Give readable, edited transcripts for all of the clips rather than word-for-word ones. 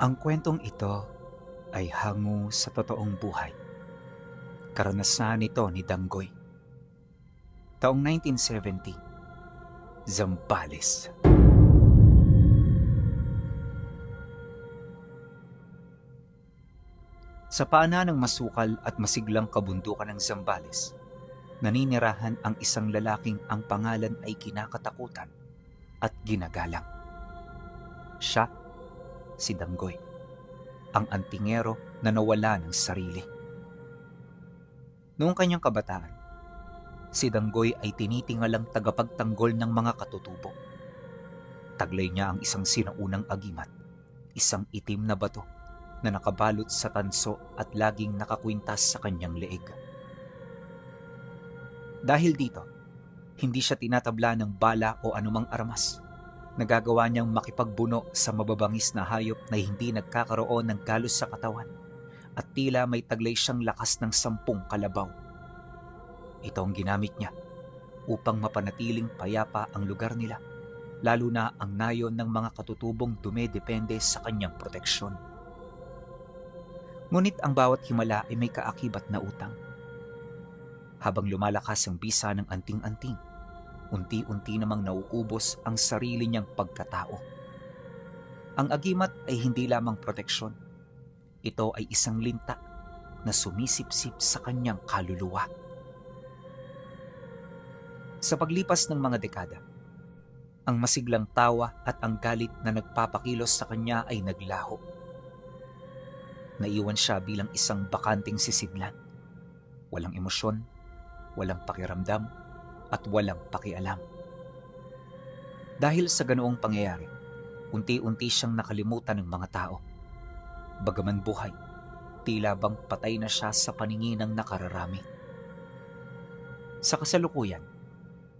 Ang kwentong ito ay hango sa totoong buhay. Karanasan nito ni Danggoy. Taong 1970, Zambales. Sa paanan ng masukal at masiglang kabundukan ng Zambales, naninirahan ang isang lalaking ang pangalan ay kinakatakutan at ginagalang. Siya, si Danggoy, ang antingero na nawala ng sarili. Noong kanyang kabataan, si Danggoy ay tinitingalang tagapagtanggol ng mga katutubo. Taglay niya ang isang sinaunang agimat, isang itim na bato na nakabalot sa tanso at laging nakakwintas sa kanyang leeg. Dahil dito, hindi siya tinatabla ng bala o anumang armas. Nagagawa niyang makipagbuno sa mababangis na hayop na hindi nagkakaroon ng galos sa katawan at tila may taglay siyang lakas ng 10 kalabaw. Ito ang ginamit niya upang mapanatiling payapa ang lugar nila, lalo na ang nayon ng mga katutubong dumedepende sa kanyang proteksyon. Ngunit ang bawat himala ay may kaakibat na utang. Habang lumalakas ang bisa ng anting-anting, unti-unti namang nauubos ang sarili niyang pagkatao. Ang agimat ay hindi lamang proteksyon. Ito ay isang linta na sumisipsip sa kanyang kaluluwa. Sa paglipas ng mga dekada, ang masiglang tawa at ang galit na nagpapakilos sa kanya ay naglaho. Naiwan siya bilang isang bakanting sisidlan. Walang emosyon, walang pakiramdam, at walang pakialam. Dahil sa ganoong pangyayari, unti-unti siyang nakalimutan ng mga tao. Bagaman buhay, tila bang patay na siya sa paningin ng nakararami. Sa kasalukuyan,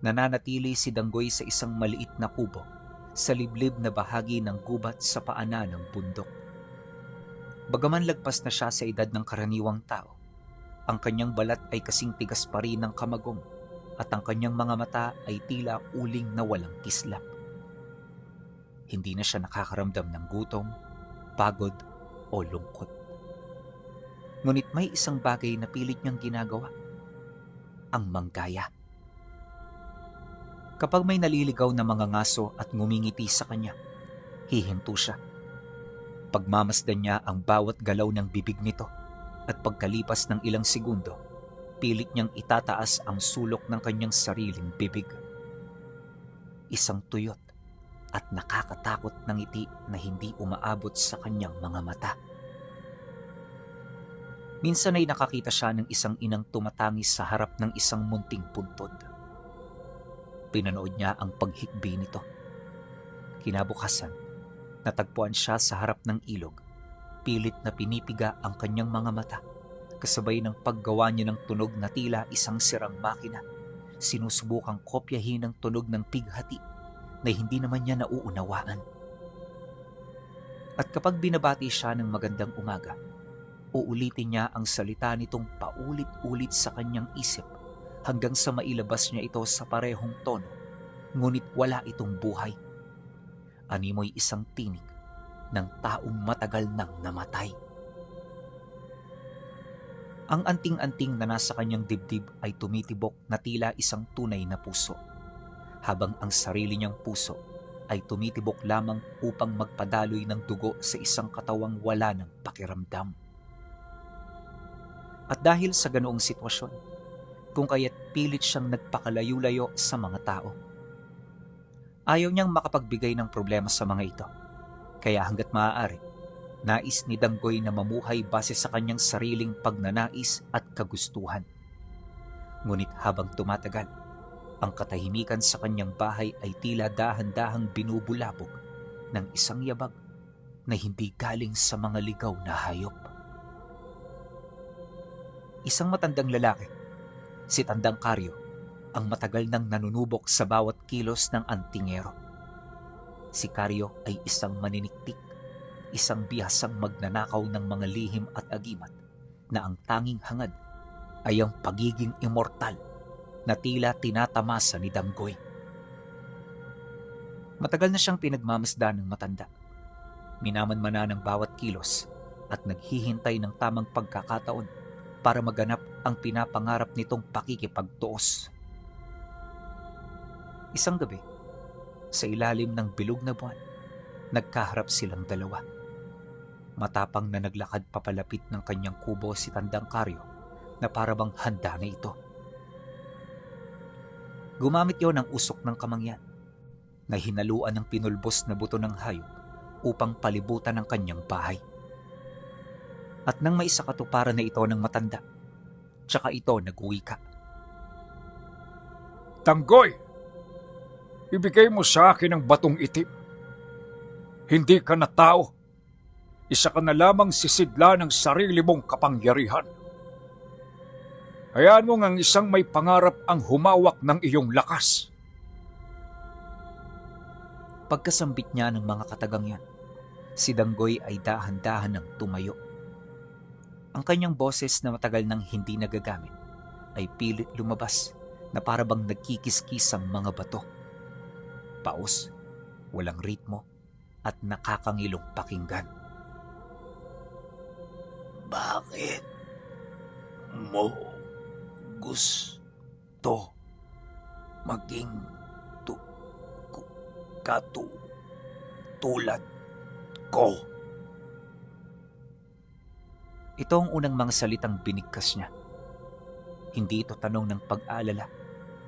nananatili si Danggoy sa isang maliit na kubo sa liblib na bahagi ng gubat sa paanan ng bundok. Bagaman lagpas na siya sa edad ng karaniwang tao, ang kanyang balat ay kasing tigas pa rin ng kamagong at ang kanyang mga mata ay tila uling na walang kislap. Hindi na siya nakakaramdam ng gutom, pagod o lungkot. Ngunit may isang bagay na pilit niyang ginagawa, ang manggaya. Kapag may naliligaw na mga ngaso at ngumingiti sa kanya, hihinto siya. Pagmamasdan niya ang bawat galaw ng bibig nito at pagkalipas ng ilang segundo, pilit niyang itataas ang sulok ng kanyang sariling bibig. Isang tuyot at nakakatakot na ngiti na hindi umaabot sa kanyang mga mata. Minsan ay nakakita siya ng isang inang tumatangis sa harap ng isang munting puntod. Pinanood niya ang paghikbi nito. Kinabukasan, natagpuan siya sa harap ng ilog, pilit na pinipiga ang kanyang mga mata, kasabay ng paggawa niya ng tunog na tila isang sirang makina. Sinusubukang kopyahin ang tunog ng pighati na hindi naman niya nauunawaan. At kapag binabati siya ng magandang umaga, uulitin niya ang salita nitong paulit-ulit sa kanyang isip hanggang sa mailabas niya ito sa parehong tono, ngunit wala itong buhay. Animoy isang tinig ng taong matagal nang namatay. Ang anting-anting na nasa kanyang dibdib ay tumitibok na tila isang tunay na puso, habang ang sarili niyang puso ay tumitibok lamang upang magpadaloy ng dugo sa isang katawang wala ng pakiramdam. At dahil sa ganoong sitwasyon, kung kaya't pilit siyang nagpakalayo-layo sa mga tao. Ayaw niyang makapagbigay ng problema sa mga ito. Kaya hanggat maaari, nais ni Danggoy na mamuhay base sa kanyang sariling pagnanais at kagustuhan. Ngunit habang tumatagal, ang katahimikan sa kanyang bahay ay tila dahan-dahang binubulabog ng isang yabag na hindi galing sa mga ligaw na hayop. Isang matandang lalaki, si Tandang Karyo, ang matagal nang nanunubok sa bawat kilos ng antingero. Si Karyo ay isang maniniktik, isang bihasang magnanakaw ng mga lihim at agimat na ang tanging hangad ay ang pagiging immortal na tila tinatamasa ni Danggoy. Matagal na siyang pinagmamasdan ng matanda. Minamanmanan ang bawat kilos at naghihintay ng tamang pagkakataon para maganap ang pinapangarap nitong pakikipagtuos. Isang gabi, sa ilalim ng bilog na buwan, nagkaharap silang dalawa. Matapang na naglakad papalapit ng kanyang kubo si Tandang Karyo na parabang handa na ito. Gumamit yon ng usok ng kamangyan na hinaluan ng pinulbos na buto ng hayop upang palibutan ang kanyang bahay. At nang maisakatuparan na ito ng matanda, tsaka ito nagwika. "Tanggoy, ibigay mo sa akin ang batong itim. Hindi ka na tao. Isa ka na lamang sisidla ng sarili mong kapangyarihan. Hayaan mo ang isang may pangarap ang humawak ng iyong lakas." Pagkasambit niya ng mga katagang yan, si Danggoy ay dahan-dahan ng tumayo. Ang kanyang boses na matagal nang hindi nagagamit ay pilit lumabas na parabang nagkikiskis ang mga bato. Paos, walang ritmo, at nakakangilong pakinggan. "Bakit mo gusto maging katulad ko?" Ito ang unang mga salitang binigkas niya. Hindi ito tanong ng pag-aalala,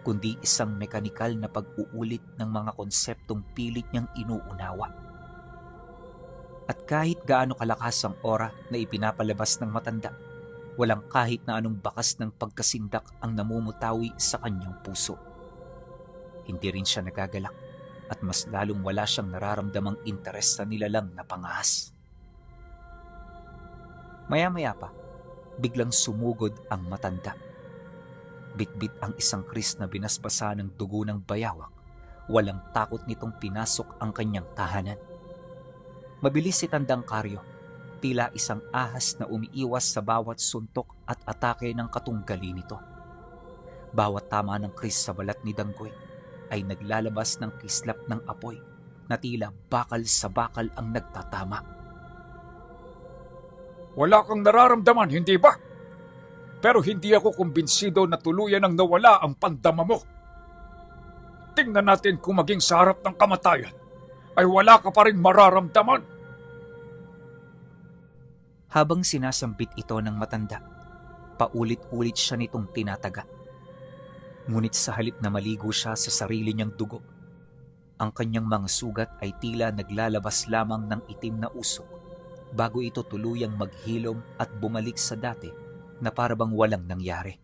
kundi isang mekanikal na pag-uulit ng mga konseptong pilit niyang inuunawa. At kahit gaano kalakas ang aura na ipinapalabas ng matanda, walang kahit na anong bakas ng pagkasindak ang namumutawi sa kanyang puso. Hindi rin siya nagagalak at mas lalong wala siyang nararamdamang interes sa nilalang na pangahas. Maya-maya pa, biglang sumugod ang matanda. Bitbit ang isang kris na binasbasa ng dugo ng bayawak. Walang takot nitong pinasok ang kanyang tahanan. Mabilis si Tandang Karyo, tila isang ahas na umiiwas sa bawat suntok at atake ng katunggali nito. Bawat tama ng kris sa balat ni Danggoy ay naglalabas ng kislap ng apoy na tila bakal sa bakal ang nagtatama. "Wala kang nararamdaman, hindi ba? Pero hindi ako kumbinsido na tuluyan ang nawala ang pandama mo. Tingnan natin kung maging sa harap ng kamatayan ay wala ka pa rin mararamdaman." Habang sinasambit ito ng matanda, paulit-ulit siya nitong tinataga. Ngunit sa halip na maligo siya sa sarili niyang dugo, ang kanyang mga sugat ay tila naglalabas lamang ng itim na usok bago ito tuluyang maghilom at bumalik sa dati na parabang walang nangyari.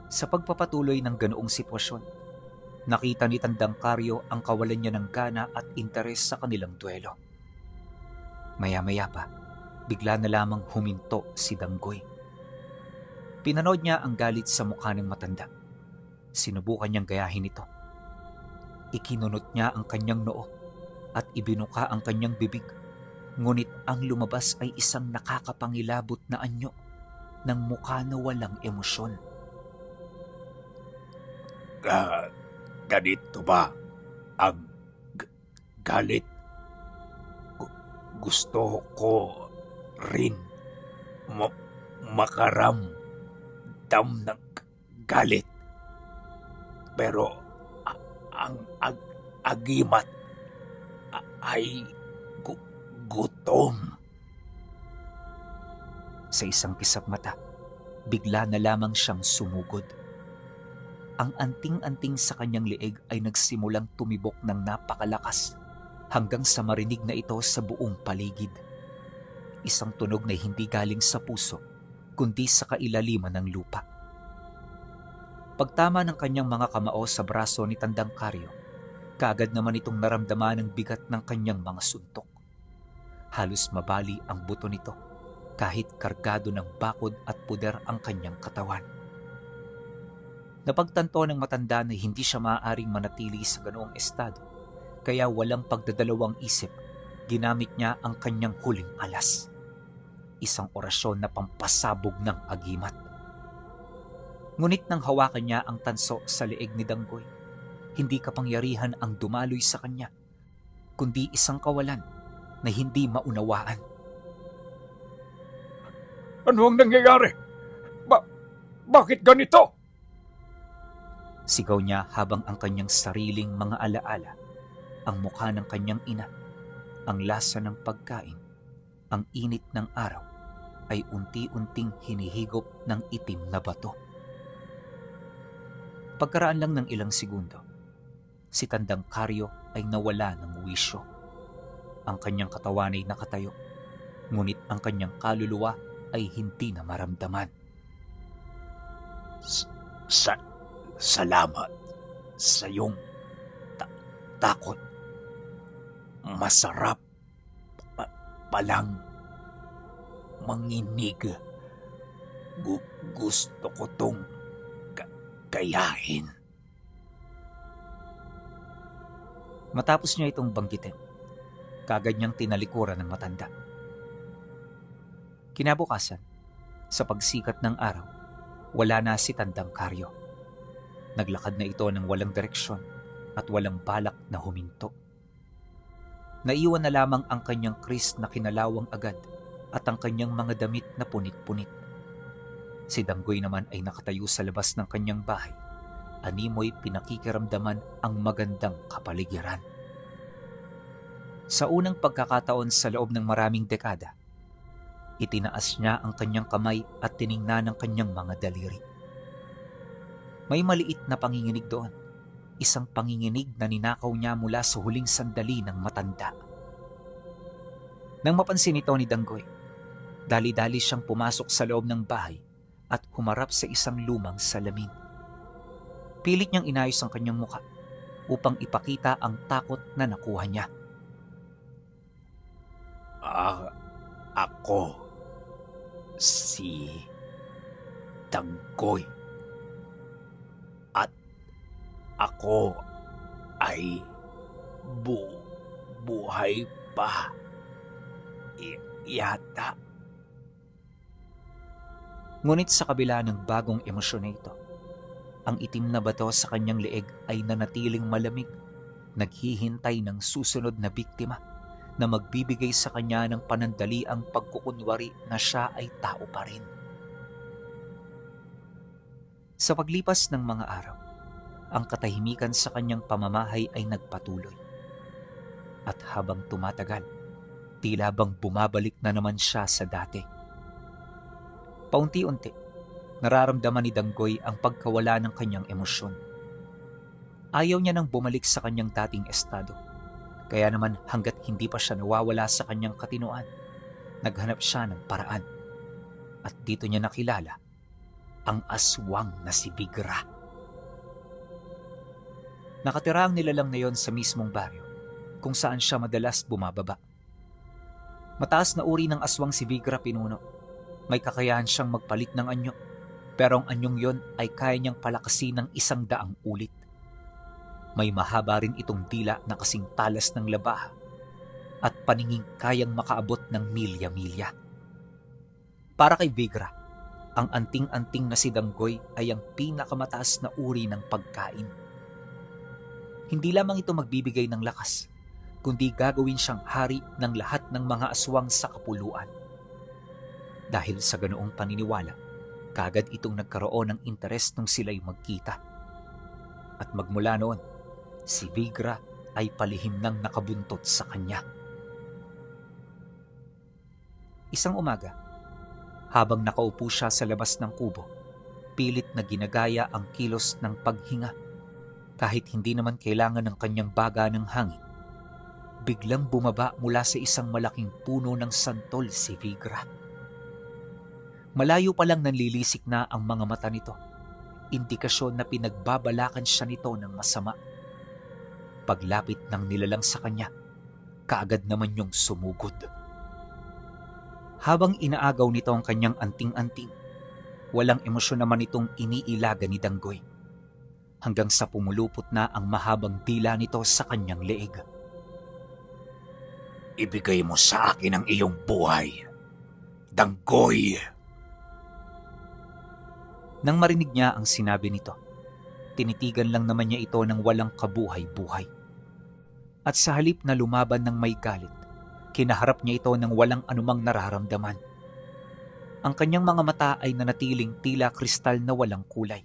Sa pagpapatuloy ng ganoong sitwasyon, nakita ni Tandang Karyo ang kawalan niya ng gana at interes sa kanilang duelo. Maya-maya pa, bigla na lamang huminto si Danggoy. Pinanood niya ang galit sa mukha ng matanda. Sinubukan niyang gayahin ito. Ikinunot niya ang kanyang noo at ibinuka ang kanyang bibig. Ngunit ang lumabas ay isang nakakapangilabot na anyo ng mukha na walang emosyon. "Ganito ba ang galit? Gusto ko rin makaramdam ng galit. Pero ang agimat ay gutom." Sa isang kisap mata, bigla na lamang siyang sumugod. Ang anting-anting sa kanyang leeg ay nagsimulang tumibok ng napakalakas hanggang sa marinig na ito sa buong paligid. Isang tunog na hindi galing sa puso, kundi sa kailaliman ng lupa. Pagtama ng kanyang mga kamao sa braso ni Tandang Karyo, kaagad naman itong naramdaman ang bigat ng kanyang mga suntok. Halos mabali ang buto nito kahit kargado ng bakod at puder ang kanyang katawan. Napagtanto ng matanda na hindi siya maaaring manatili sa ganoong estado, kaya walang pagdadalawang isip, ginamit niya ang kanyang huling alas. Isang orasyon na pampasabog ng agimat. Ngunit nang hawakan niya ang tanso sa leeg ni Danggoy, hindi kapangyarihan ang dumaloy sa kanya, kundi isang kawalan na hindi maunawaan. Ano ang nangyayari? Bakit ganito? Sigaw niya habang ang kanyang sariling mga alaala, ang mukha ng kanyang ina, ang lasa ng pagkain, ang init ng araw, ay unti-unting hinihigop ng itim na bato. Pagkaraan lang ng ilang segundo, si Tandang Karyo ay nawala ng wisyo. Ang kanyang katawan ay nakatayo, ngunit ang kanyang kaluluwa ay hindi na maramdaman. Salamat sa iyong takot. Masarap palang manginig. Gusto ko tong kayahin. Matapos niya itong banggitin, kagad niyang tinalikuran ng matanda. Kinabukasan, sa pagsikat ng araw, wala na si Tandang Karyo. Naglakad na ito ng walang direksyon at walang balak na huminto. Naiwan na lamang ang kanyang kris na kinalawang agad at ang kanyang mga damit na punit-punit. Si Danggoy naman ay nakatayo sa labas ng kanyang bahay. Animoy pinakikiramdaman ang magandang kapaligiran. Sa unang pagkakataon sa loob ng maraming dekada, itinaas niya ang kanyang kamay at tiningnan ang kanyang mga daliri. May maliit na panginginig doon. Isang panginginig na ninakaw niya mula sa huling sandali ng matanda. Nang mapansin ito ni Danggoy, dali-dali siyang pumasok sa loob ng bahay at humarap sa isang lumang salamin. Pilit niyang inayos ang kanyang mukha upang ipakita ang takot na nakuha niya. Ako si Danggoy. At ako ay buhay pa. Yata. Ngunit sa kabila ng bagong emosyon na ito, ang itim na bato sa kanyang leeg ay nanatiling malamig, naghihintay ng susunod na biktima na magbibigay sa kanya ng panandaliang pagkukunwari na siya ay tao pa rin. Sa paglipas ng mga araw, ang katahimikan sa kanyang pamamahay ay nagpatuloy. At habang tumatagal, tila bang bumabalik na naman siya sa dati. Paunti-unti, nararamdaman ni Danggoy ang pagkawala ng kanyang emosyon. Ayaw niya nang bumalik sa kanyang dating estado. Kaya naman hanggat hindi pa siya nawawala sa kanyang katinoan, naghanap siya ng paraan. At dito niya nakilala ang aswang na si Bigra. Nakatira ang nilalang na yon sa mismong baryo, kung saan siya madalas bumababa. Mataas na uri ng aswang si Vigra, pinuno. May kakayahan siyang magpalit ng anyo, pero ang anyong yon ay kaya niyang palakasin ng 100 ulit. May mahaba rin itong dila na kasing talas ng labaha at paninging kayang makaabot ng milya-milya. Para kay Vigra, ang anting-anting na si Danggoy ay ang pinakamataas na uri ng pagkain. Hindi lamang ito magbibigay ng lakas, kundi gagawin siyang hari ng lahat ng mga aswang sa kapuluan. Dahil sa ganoong paniniwala, kagad itong nagkaroon ng interes nung sila'y magkita. At magmula noon, si Vigra ay palihim nang nakabuntot sa kanya. Isang umaga, habang nakaupo siya sa labas ng kubo, pilit na ginagaya ang kilos ng paghinga. Kahit hindi naman kailangan ng kanyang baga ng hangin, biglang bumaba mula sa isang malaking puno ng santol si Vigra. Malayo pa lang nanlilisik na ang mga mata nito, indikasyon na pinagbabalakan siya nito ng masama. Paglapit ng nilalang sa kanya, kaagad naman yung sumugod. Habang inaagaw nito ang kanyang anting-anting, walang emosyon naman itong iniilaga ni Danggoy. Hanggang sa pumulupot na ang mahabang dila nito sa kanyang leeg. Ibigay mo sa akin ang iyong buhay, Danggoy! Nang marinig niya ang sinabi nito, tinitigan lang naman niya ito ng walang kabuhay-buhay. At sa halip na lumaban ng may galit, Kinaharap niya ito ng walang anumang nararamdaman. Ang kanyang mga mata ay nanatiling tila kristal na walang kulay.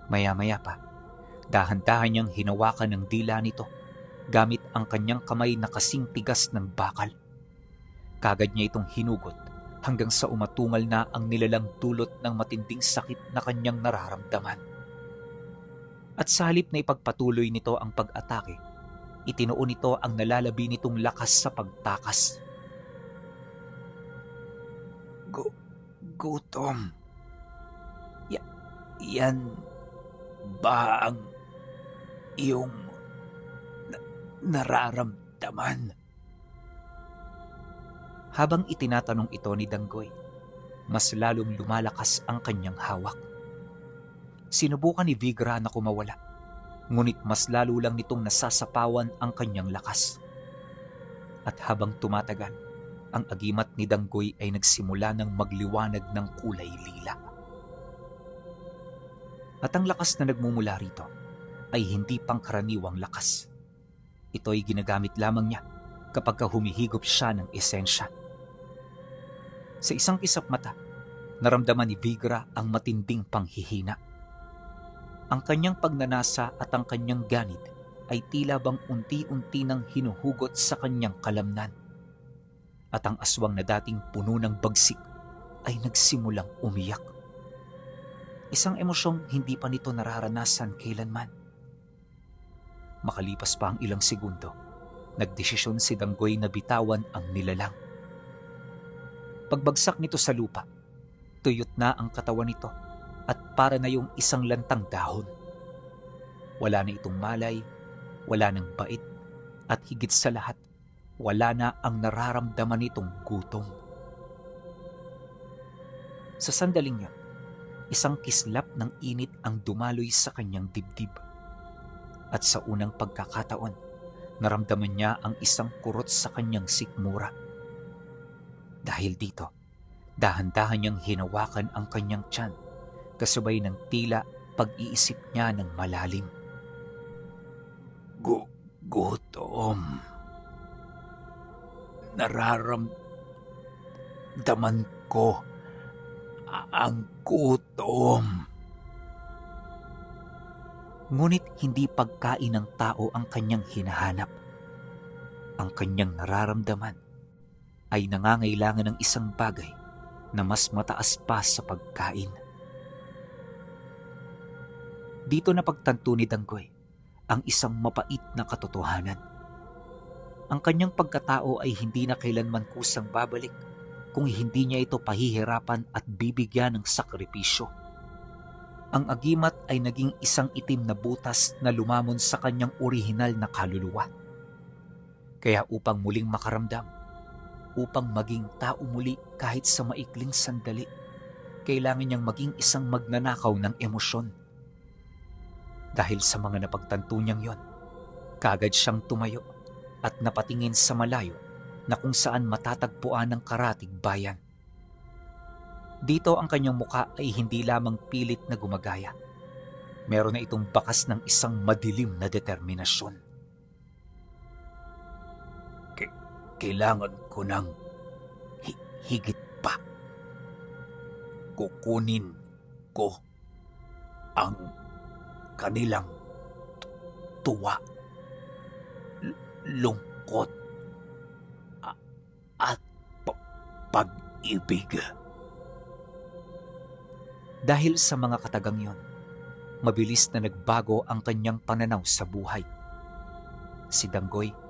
Maya-maya pa, dahan-dahan niyang hinawakan ang dila nito gamit ang kanyang kamay na kasing tigas ng bakal. Kagad niya itong hinugot hanggang sa umatungal na ang nilalang dulot ng matinding sakit na kanyang nararamdaman. At sa halip na ipagpatuloy nito ang pag-atake, itinuon nito ang nalalabi nitong lakas sa pagtakas. Gutom. Yan ba ang iyong nararamdaman? Habang itinatanong ito ni Danggoy, mas lalong lumalakas ang kanyang hawak. Sinubukan ni Vigra na kumawala, ngunit mas lalo lang nitong nasasapawan ang kanyang lakas. At habang tumatagal, ang agimat ni Danggoy ay nagsimula ng magliwanag ng kulay lila. At ang lakas na nagmumula rito ay hindi pangkaraniwang lakas. Ito ay ginagamit lamang niya kapag humihigop siya ng esensya. Sa isang kisap mata, naramdaman ni Vigra ang matinding panghihina. Ang kanyang pagnanasa at ang kanyang ganid ay tila bang unti-unti nang hinuhugot sa kanyang kalamnan. At ang aswang na dating puno ng bagsik ay nagsimulang umiyak. Isang emosyong hindi pa nito nararanasan kailanman. Makalipas pa ang ilang segundo, nagdesisyon si Danggoy na bitawan ang nilalang. Pagbagsak nito sa lupa, tuyot na ang katawan nito at para na yung isang lantang dahon. Wala na itong malay, wala nang bait, at higit sa lahat, wala na ang nararamdaman nitong gutom. Sa sandaling yun, isang kislap ng init ang dumaloy sa kanyang dibdib. At sa unang pagkakataon, naramdaman niya ang isang kurot sa kanyang sikmura. Dahil dito, dahan-dahan niyang hinawakan ang kanyang tiyan, kasabay ng tila pag-iisip niya ng malalim. Gutom. Nararamdaman ko ang gutom. Ngunit hindi pagkain ng tao ang kanyang hinahanap. Ang kanyang nararamdaman ay nangangailangan ng isang bagay na mas mataas pa sa pagkain. Dito napagtanto ni Danggoy ang isang mapait na katotohanan. Ang kanyang pagkatao ay hindi na kailanman kusang babalik kung hindi niya ito pahihirapan at bibigyan ng sakripisyo. Ang agimat ay naging isang itim na butas na lumamon sa kanyang orihinal na kaluluwa. Kaya upang muling makaramdam, upang maging tao muli kahit sa maikling sandali, kailangan niyang maging isang magnanakaw ng emosyon. Dahil sa mga napagtanto niyang yon, kagad siyang tumayo at napatingin sa malayo na kung saan matatagpuan ang karatig bayan. Dito ang kanyang mukha ay hindi lamang pilit na gumagaya. Meron na itong bakas ng isang madilim na determinasyon. Kailangan ko ng higit pa. Kukunin ko ang kanilang tuwa, lungkot, at pag-ibig. Dahil sa mga katagang yon, mabilis na nagbago ang kanyang pananaw sa buhay. Si Danggoy,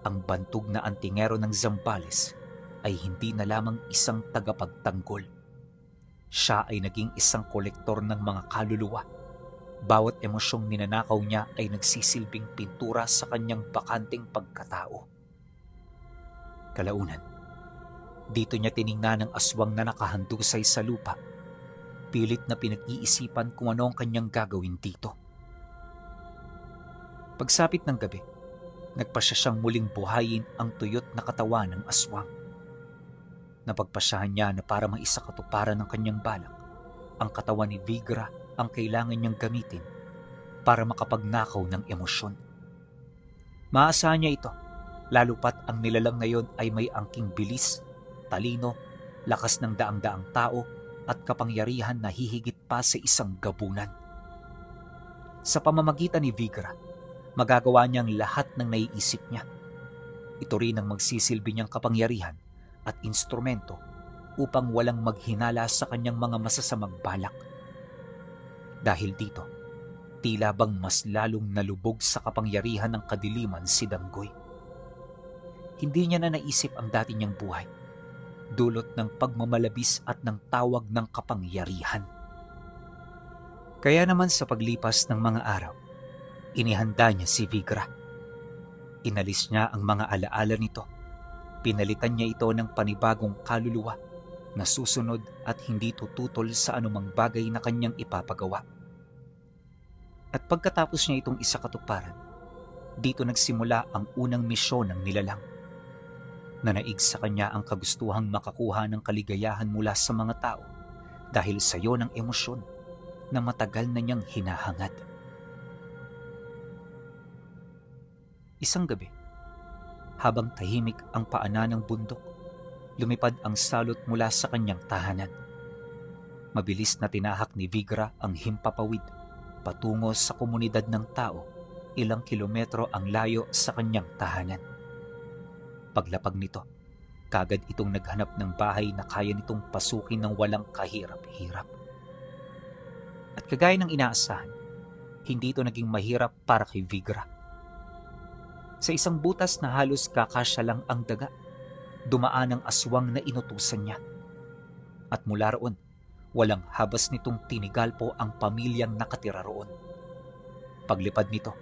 ang bantog na antingero ng Zambales, ay hindi na lamang isang tagapagtanggol. Siya ay naging isang kolektor ng mga kaluluwa. Bawat emosyong ninanakaw niya ay nagsisilbing pintura sa kanyang bakanteng pagkatao. Kalaunan, dito niya tiningnan ang aswang na nakahandusay sa lupa. Pilit na pinag-iisipan kung ano ang kanyang gagawin dito. Pagsapit ng gabi, nagpasya siyang muling buhayin ang tuyot na katawan ng aswang. Napagpasyahan niya na para maisakatuparan ang kanyang balak, ang katawan ni Vigra ang kailangan niyang gamitin para makapagnakaw ng emosyon. Maasahan niya ito Lalo pat ang nilalang ngayon ay may angking bilis, talino, lakas ng daang-daang tao at kapangyarihan na hihigit pa sa isang gabunan. Sa pamamagitan ni Vigra, magagawa niyang lahat ng naiisip niya. Ito rin ang magsisilbi niyang kapangyarihan at instrumento upang walang maghinala sa kanyang mga masasamang balak. Dahil dito, tila bang mas lalong nalubog sa kapangyarihan ng kadiliman si Danggoy. Hindi niya na naisip ang dati niyang buhay, dulot ng pagmamalabis at ng tawag ng kapangyarihan. Kaya naman sa paglipas ng mga araw, inihanda niya si Vigra. Inalis niya ang mga alaala nito. Pinalitan niya ito ng panibagong kaluluwa na susunod at hindi tututol sa anumang bagay na kanyang ipapagawa. At pagkatapos niya itong isakatuparan, dito nagsimula ang unang misyon ng nilalang. Nanaig sa kanya ang kagustuhang makakuha ng kaligayahan mula sa mga tao dahil sa iyo ng emosyon na matagal na niyang hinahangad. Isang gabi, habang tahimik ang paanan ng bundok, lumipad ang salot mula sa kanyang tahanan. Mabilis na tinahak ni Vigra ang himpapawid patungo sa komunidad ng tao, ilang kilometro ang layo sa kanyang tahanan. Paglapag nito, kagad itong naghanap ng bahay na kaya nitong pasukin ng walang kahirap-hirap. At kagaya ng inaasahan, hindi ito naging mahirap para kay Vigra. Sa isang butas na halos kakasya lang ang daga, dumaan ang aswang na inutusan niya. At mula roon, walang habas nitong tinigalpo ang pamilyang nakatira roon. Paglipad nito,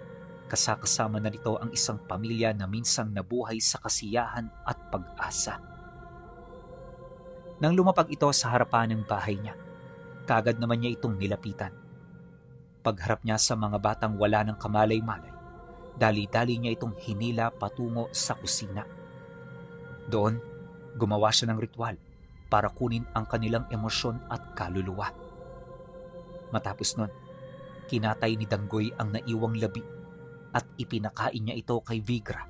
kasakasama na nito ang isang pamilya na minsang nabuhay sa kasiyahan at pag-asa. Nang lumapag ito sa harapan ng bahay niya, kagad naman niya itong nilapitan. Pagharap niya sa mga batang wala ng kamalay-malay, dali-dali niya itong hinila patungo sa kusina. Doon, gumawa siya ng ritual para kunin ang kanilang emosyon at kaluluwa. Matapos nun, kinatay ni Danggoy ang naiwang labi at ipinakain niya ito kay Vigra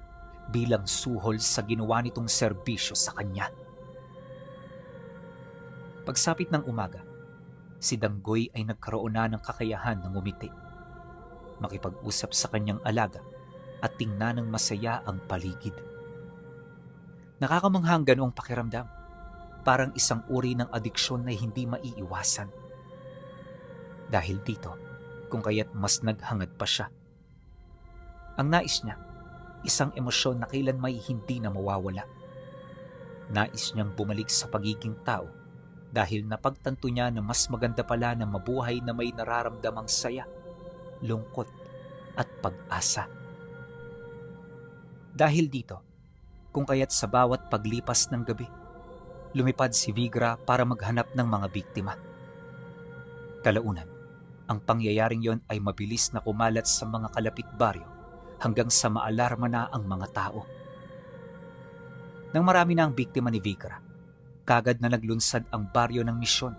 bilang suhol sa ginawa nitong serbisyo sa kanya. Pagsapit ng umaga, si Danggoy ay nagkaroon na ng kakayahan ng ngumiti, makipag-usap sa kanyang alaga at tingnan ng masaya ang paligid. Nakakamanghang ganoong pakiramdam. Parang isang uri ng adiksyon na hindi maiiwasan. Dahil dito, kung kaya't mas naghangad pa siya. Ang nais niya, isang emosyon na kailan may hindi na mawawala. Nais niyang bumalik sa pagiging tao dahil napagtanto niya na mas maganda pala na mabuhay na may nararamdamang saya, lungkot at pag-asa. Dahil dito, kung kaya't sa bawat paglipas ng gabi, lumipad si Vigra para maghanap ng mga biktima. Kalaunan, ang pangyayaring yon ay mabilis na kumalat sa mga kalapit baryo hanggang sa maalarma na ang mga tao. Nang marami na ang biktima ni Vigra, kagad na naglunsad ang baryo ng misyon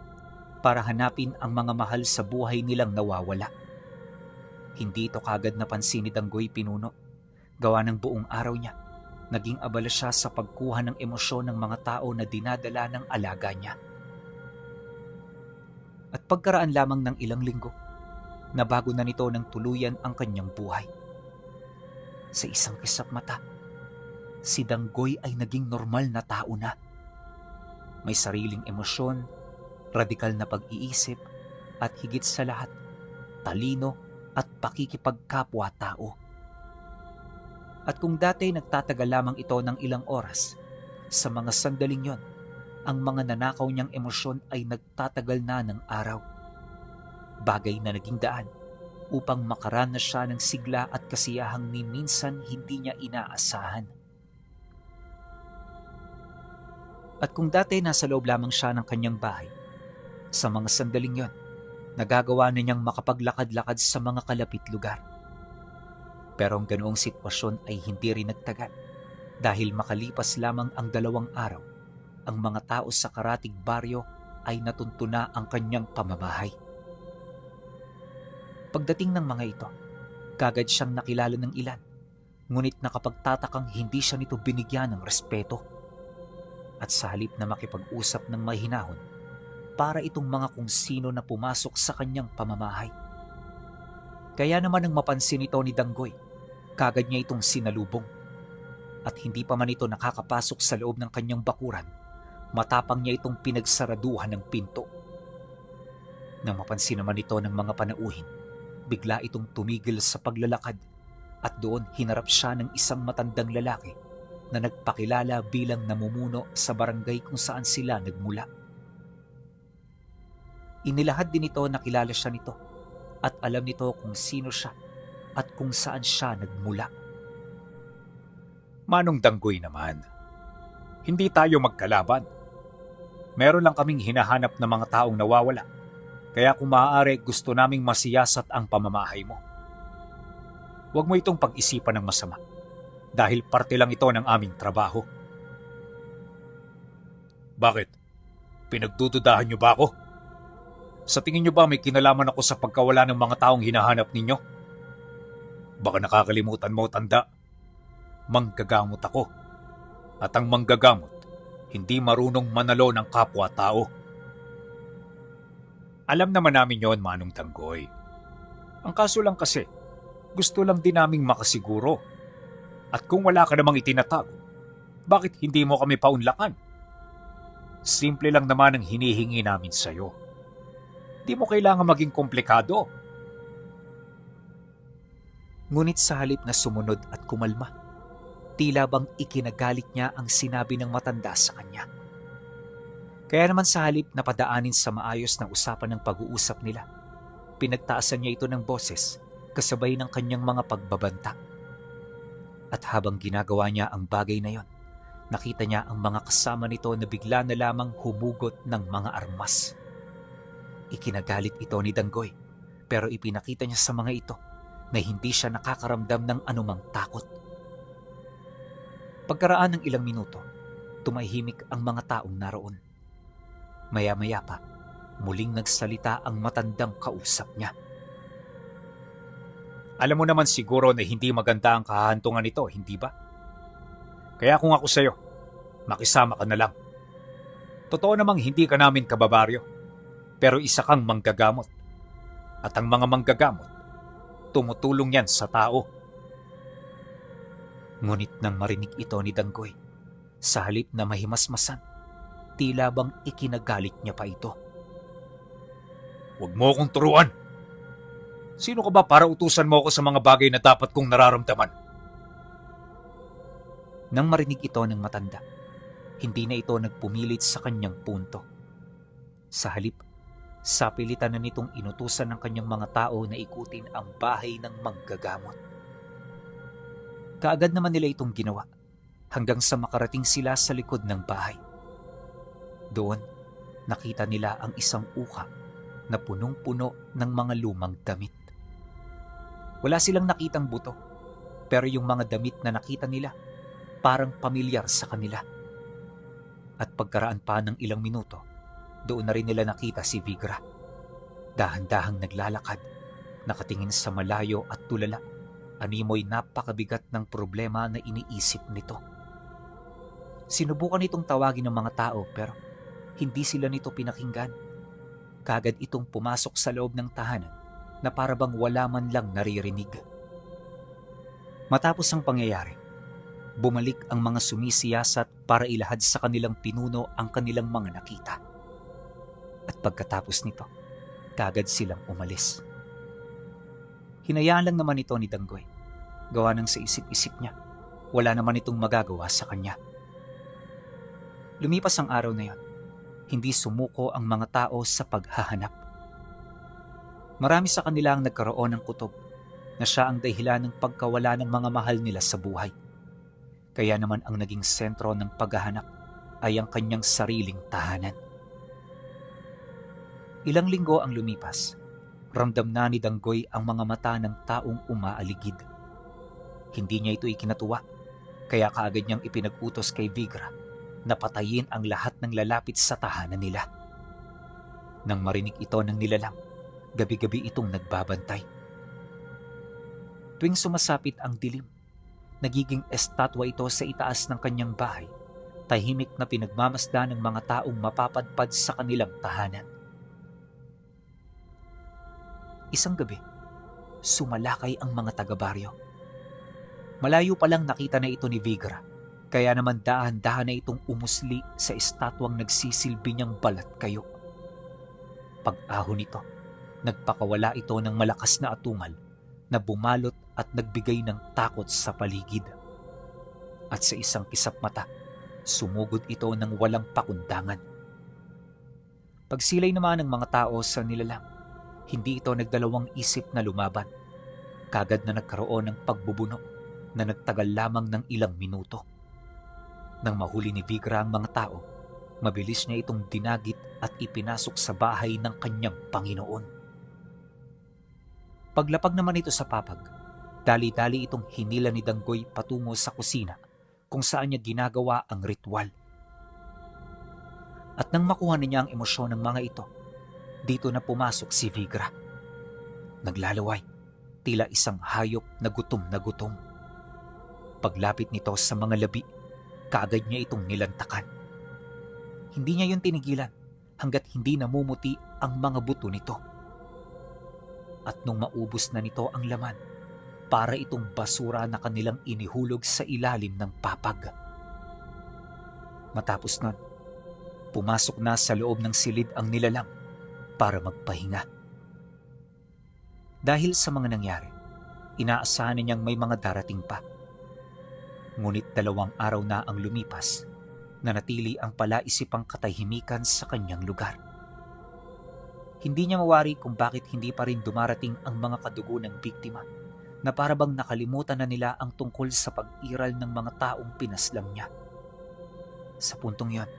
para hanapin ang mga mahal sa buhay nilang nawawala. Hindi ito kagad napansin ni Danggoy Pinuno. Gawa ng buong araw niya, naging abala siya sa pagkuha ng emosyon ng mga tao na dinadala ng alaga niya. At pagkaraan lamang ng ilang linggo, nabago na nito ng tuluyan ang kanyang buhay. Sa isang kisap mata, si Danggoy ay naging normal na tao na. May sariling emosyon, radikal na pag-iisip, at higit sa lahat, talino at pakikipagkapwa-tao. At kung dati nagtatagal lamang ito ng ilang oras, sa mga sandaling yon, ang mga nanakaw niyang emosyon ay nagtatagal na ng araw. Bagay na naging daan upang makaranas siya ng sigla at kasiyahang ni minsan hindi niya inaasahan. At kung dati nasa loob lamang siya ng kanyang bahay, sa mga sandaling yon, nagagawa na niyang makapaglakad-lakad sa mga kalapit lugar. Pero ang ganoong sitwasyon ay hindi rin nagtagal dahil makalipas lamang ang 2 araw, ang mga tao sa karatig baryo ay natuntuna ang kanyang pamamahay. Pagdating ng mga ito, kagad siyang nakilala ng ilan, Ngunit nakapagtatakang hindi siya nito binigyan ng respeto. At sa halip na makipag-usap ng mahinahon, para itong mga kung sino na pumasok sa kanyang pamamahay. Kaya naman nang mapansin ito ni Danggoy, kagad niya itong sinalubong. At hindi pa man ito nakakapasok sa loob ng kanyang bakuran, matapang niya itong pinagsaraduhan ng pinto. Nang mapansin naman ito ng mga panauhin, bigla itong tumigil sa paglalakad at doon hinarap siya ng isang matandang lalaki na nagpakilala bilang namumuno sa barangay kung saan sila nagmula. Inilahad din ito na kilala siya nito at alam nito kung sino siya at kung saan siya nagmula. Manong Danggoy naman, hindi tayo magkalaban. Meron lang kaming hinahanap na mga taong nawawala. Kaya kung maaari, gusto naming masiyasat ang pamamahay mo. Huwag mo itong pag-isipan ng masama dahil parte lang ito ng aming trabaho. Bakit? Pinagdududahan niyo ba ako? Sa tingin niyo ba may kinalaman ako sa pagkawala ng mga taong hinahanap ninyo? Baka nakakalimutan mo, tanda. Manggagamot ako. At ang manggagamot, hindi marunong manalo ng kapwa-tao. Alam naman namin yon, Manong Tanggoy. Ang kaso lang kasi, gusto lang din naming makasiguro. At kung wala ka namang itinatago, bakit hindi mo kami paunlakan? Simple lang naman ang hinihingi namin sa'yo. Di mo kailangan maging komplikado. Ngunit sa halip na sumunod at kumalma, tila bang ikinagalit niya ang sinabi ng matanda sa kanya. Kaya naman sa halip na padaanin sa maayos na usapan ng pag-uusap nila, pinagtaasan niya ito ng boses kasabay ng kanyang mga pagbabanta. At habang ginagawa niya ang bagay na yon, nakita niya ang mga kasama nito na bigla na lamang humugot ng mga armas. Ikinagalit ito ni Danggoy, pero ipinakita niya sa mga ito na hindi siya nakakaramdam ng anumang takot. Pagkaraan ng ilang minuto, tumahimik ang mga taong naroon. Maya-maya pa, muling nagsalita ang matandang kausap niya. Alam mo naman siguro na hindi maganda ang kahantungan nito, hindi ba? Kaya kung ako sa'yo, makisama ka na lang. Totoo namang hindi ka namin kababaryo, pero isa kang manggagamot. At ang mga manggagamot, tumutulong yan sa tao. Ngunit nang marinig ito ni Danggoy, sa halip na mahimasmasan, tila bang ikinagalit niya pa ito. Huwag mo akong turuan. Sino ka ba para utusan mo ako sa mga bagay na dapat kong nararamdaman? Nang marinig ito ng matanda, hindi na ito nagpumilit sa kanyang punto. Sa halip, sapilitan na nitong inutusan ng kanyang mga tao na ikutin ang bahay ng manggagamot. Kaagad naman nila itong ginawa hanggang sa makarating sila sa likod ng bahay. Doon, nakita nila ang isang uka na punong-puno ng mga lumang damit. Wala silang nakitang buto, pero yung mga damit na nakita nila parang pamilyar sa kanila. At pagkaraan pa ng ilang minuto, doon na rin nila nakita si Vigra. Dahan-dahang naglalakad, nakatingin sa malayo at tulala, animoy napakabigat ng problema na iniisip nito. Sinubukan itong tawagin ng mga tao, pero hindi sila nito pinakinggan. Kagad itong pumasok sa loob ng tahanan na para bang wala man lang naririnig. Matapos ang pangyayari, bumalik ang mga sumisiyasat para ilahad sa kanilang pinuno ang kanilang mga nakita. At pagkatapos nito, kagad silang umalis. Hinayaan lang naman ito ni Danggoy. Gawa ng sa isip-isip niya, wala naman itong magagawa sa kanya. Lumipas ang araw na yon, hindi sumuko ang mga tao sa paghahanap. Marami sa kanila ang nagkaroon ng kutob na siya ang dahilan ng pagkawala ng mga mahal nila sa buhay. Kaya naman ang naging sentro ng paghahanap ay ang kanyang sariling tahanan. Ilang linggo ang lumipas, ramdam na ni Danggoy ang mga mata ng taong umaaligid. Hindi niya ito ikinatuwa, kaya kaagad niyang ipinag-utos kay Vigra na patayin ang lahat ng lalapit sa tahanan nila. Nang marinig ito ng nilalang, gabi-gabi itong nagbabantay. Tuwing sumasapit ang dilim, Nagiging estatwa ito sa itaas ng kanyang bahay, tahimik na pinagmamasdan ng mga taong mapapadpad sa kanilang tahanan. Isang gabi, sumalakay ang mga taga-baryo. Malayo pa lang nakita na ito ni Vigra, kaya naman dahan-dahan na itong umusli sa estatwang nagsisilbi niyang balat kayo. Pag-ahon nito, nagpakawala ito ng malakas na atungal na bumalot at nagbigay ng takot sa paligid. At sa isang kisap mata, sumugod ito ng walang pakundangan. Pagsilay naman ng mga tao sa nilalang, hindi ito nagdalawang isip na lumaban. Kagad na nagkaroon ng pagbubuno na nagtagal lamang ng ilang minuto. Nang mahuli ni Vigra ang mga tao, mabilis niya itong dinagit at ipinasok sa bahay ng kanyang Panginoon. Paglapag naman ito sa papag, dali-dali itong hinila ni Danggoy patungo sa kusina kung saan niya ginagawa ang ritual. At nang makuha na niya ang emosyon ng mga ito, dito na pumasok si Vigra. Naglalaway, tila isang hayop na gutom na gutom. Paglapit nito sa mga labi, kaagad niya itong nilantakan. Hindi niya yun tinigilan hanggat hindi namumuti ang mga buto nito. At nung maubos na nito ang laman, para itong basura na kanilang inihulog sa ilalim ng papag. Matapos nun, pumasok na sa loob ng silid ang nilalang para magpahinga. Dahil sa mga nangyari, inaasahan na niyang may mga darating pa. Ngunit 2 araw na ang lumipas, nanatili ang palaisipang katahimikan sa kanyang lugar. Hindi niya mawari kung bakit hindi pa rin dumarating ang mga kadugo ng biktima na para bang nakalimutan na nila ang tungkol sa pag-iral ng mga taong pinaslang niya. Sa puntong yon,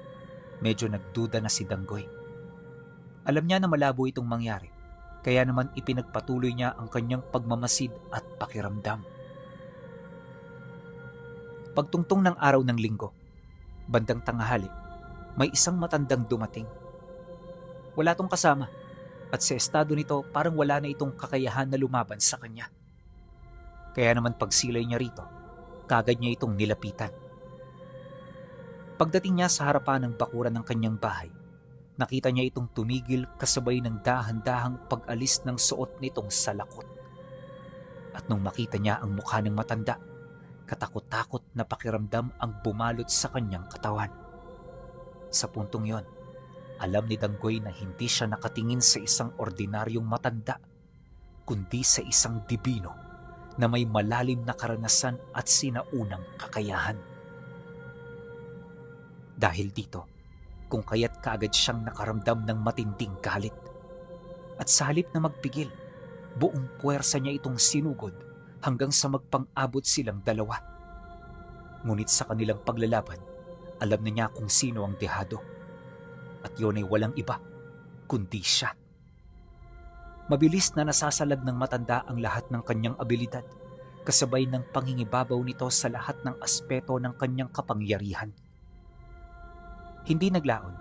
medyo nagduda na si Danggoy. Alam niya na malabo itong mangyari, kaya naman ipinagpatuloy niya ang kanyang pagmamasid at pakiramdam. Pagtungtong ng araw ng Linggo, bandang tanghali, may isang matandang dumating. Wala tong kasama at sa estado nito, parang wala na itong kakayahan na lumaban sa kanya. Kaya naman pagsilay niya rito, kagad niya itong nilapitan. Pagdating niya sa harapan ng bakuran ng kanyang bahay, nakita niya itong tumigil kasabay ng dahan-dahang pag-alis ng suot nitong salakot. At nung makita niya ang mukha ng matanda, katakot-takot na pakiramdam ang bumalot sa kanyang katawan. Sa puntong yon, alam ni Danggoy na hindi siya nakatingin sa isang ordinaryong matanda, kundi sa isang dibino na may malalim na karanasan at sinaunang kakayahan. Dahil dito, kung kaya't kaagad siyang nakaramdam ng matinding galit. At sa halip na magpigil, buong puwersa niya itong sinugod hanggang sa magpang-abot silang dalawa. Ngunit sa kanilang paglalaban, alam na niya kung sino ang dehado. At yun ay walang iba, kundi siya. Mabilis na nasasalag ng matanda ang lahat ng kanyang abilidad, kasabay ng pangingibabaw nito sa lahat ng aspeto ng kanyang kapangyarihan. Hindi naglaon,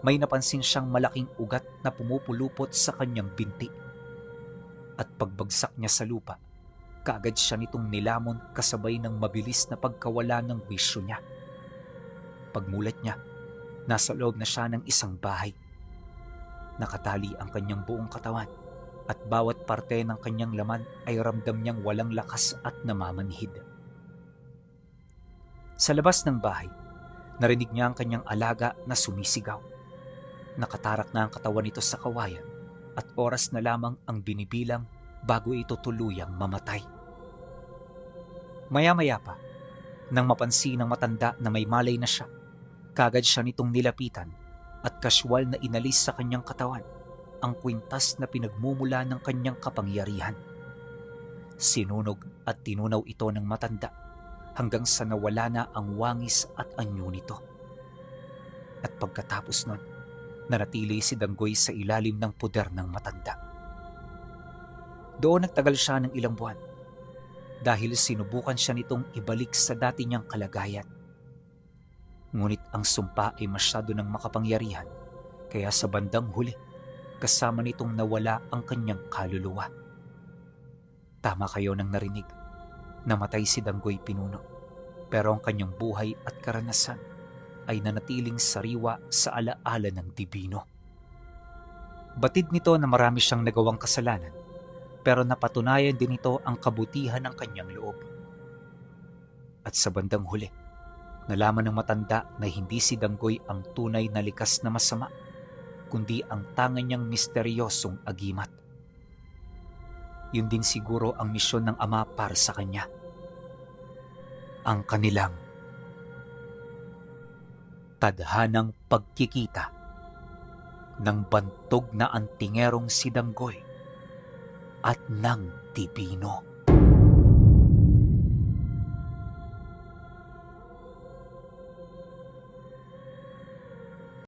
may napansin siyang malaking ugat na pumupulupot sa kanyang binti. At pagbagsak niya sa lupa, kaagad siya nitong nilamon kasabay ng mabilis na pagkawala ng wisyo niya. Pagmulat niya, nasa loob na siya ng isang bahay. Nakatali ang kanyang buong katawan at bawat parte ng kanyang laman ay ramdam niyang walang lakas at namamanhid. Sa labas ng bahay, narinig niya ang kanyang alaga na sumisigaw. Nakatarak na ang katawan nito sa kawayan at oras na lamang ang binibilang bago ito tuluyang mamatay. Maya-maya pa, nang mapansin ng matanda na may malay na siya, kagad siya nitong nilapitan at kaswal na inalis sa kanyang katawan ang kwintas na pinagmumula ng kanyang kapangyarihan. Sinunog at tinunaw ito ng matanda hanggang sa nawala na ang wangis at anyo nito. At pagkatapos nun, nanatili si Danggoy sa ilalim ng poder ng matanda. Doon nagtagal siya ng ilang buwan dahil sinubukan siya nitong ibalik sa dati niyang kalagayan. Ngunit ang sumpa ay masyado ng makapangyarihan, kaya sa bandang huli, kasama nitong nawala ang kanyang kaluluwa. Tama kayo ng narinig. Namatay si Danggoy, pinuno, pero ang kanyang buhay at karanasan ay nanatiling sariwa sa alaala ng Dibino. Batid nito na marami siyang nagawang kasalanan, pero napatunayan din nito ang kabutihan ng kanyang loob. At sa bandang huli, nalaman ng matanda na hindi si Danggoy ang tunay na likas na masama, kundi ang tanga niyang misteryosong agimat. Yun din siguro ang misyon ng Ama para sa kanya. Ang kanilang tadhanang pagkikita ng bantog na antingerong si Danggoy at ng Dibino.